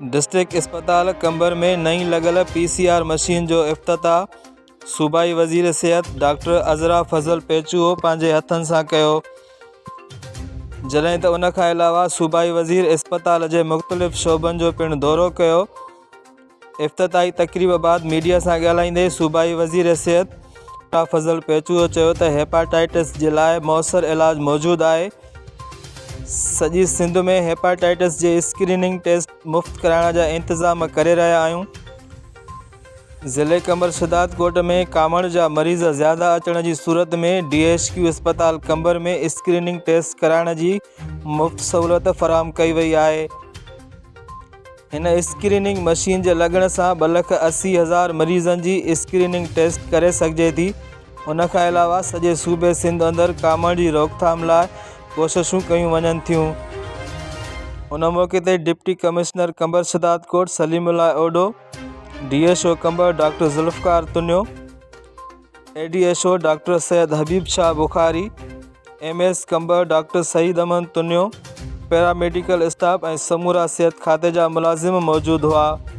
District اسپتال قمبر ۾ نئين لڳل پي سي آر مشين جو افتتاح صوبائي وزير صحت ڊاڪٽر عذرا فضل پيچوهو پنهنجي هٿن سان ڪيو. جڏهن ته ان کان علاوه صوبائي وزير اسپتال جي مختلف شعبن جو پڻ دورو ڪيو. افتتاحي تقريب بعد ميڊيا سان ڳالهائيندي صوبائي وزير صحت ڊاڪٽر فضل پيچوهو چيو ته هيپاٽائٽس جي لاء موثر علاج موجود آهي، سڄي سنڌ ۾ هيپاٽائٽس جي اسڪريننگ ٽيسٽ مفت ڪرائڻ جا انتظام ڪري رهيا آهيون. ضلعي قمبر شھدادڪوٽ ۾ ڪامڻ جا مريض زياده اچڻ جي صورت ۾ ڊي ايڇ ڪيو اسپتال قمبر ۾ اسڪريننگ ٽيسٽ ڪرائڻ جي مفت سهولت فراهم ڪئي وئي آهي. هن اسڪريننگ مشين جي لڳڻ سان ٻه لک 80 هزار مريضن جي اسڪريننگ ٽيسٽ ڪري سگهجي ٿي. ان کان علاوه سڄي صوبي سنڌ اندر ڪامڻ جي روڪٿام لاء ڪوششون ڪيون وڃن ٿيون. ان موقعي تي deputy commissioner Qambar Shahdadkot Saleem Ullah Odho, D H O Qambar doctor Zulfiqar Tunio, A D H O doctor Syed Habib Shah Bukhari, M S Qambar doctor Saeed Ahmed Tunio, paramedical staff ۽ سمورا صحت کاتي جا ملازم موجود هئا.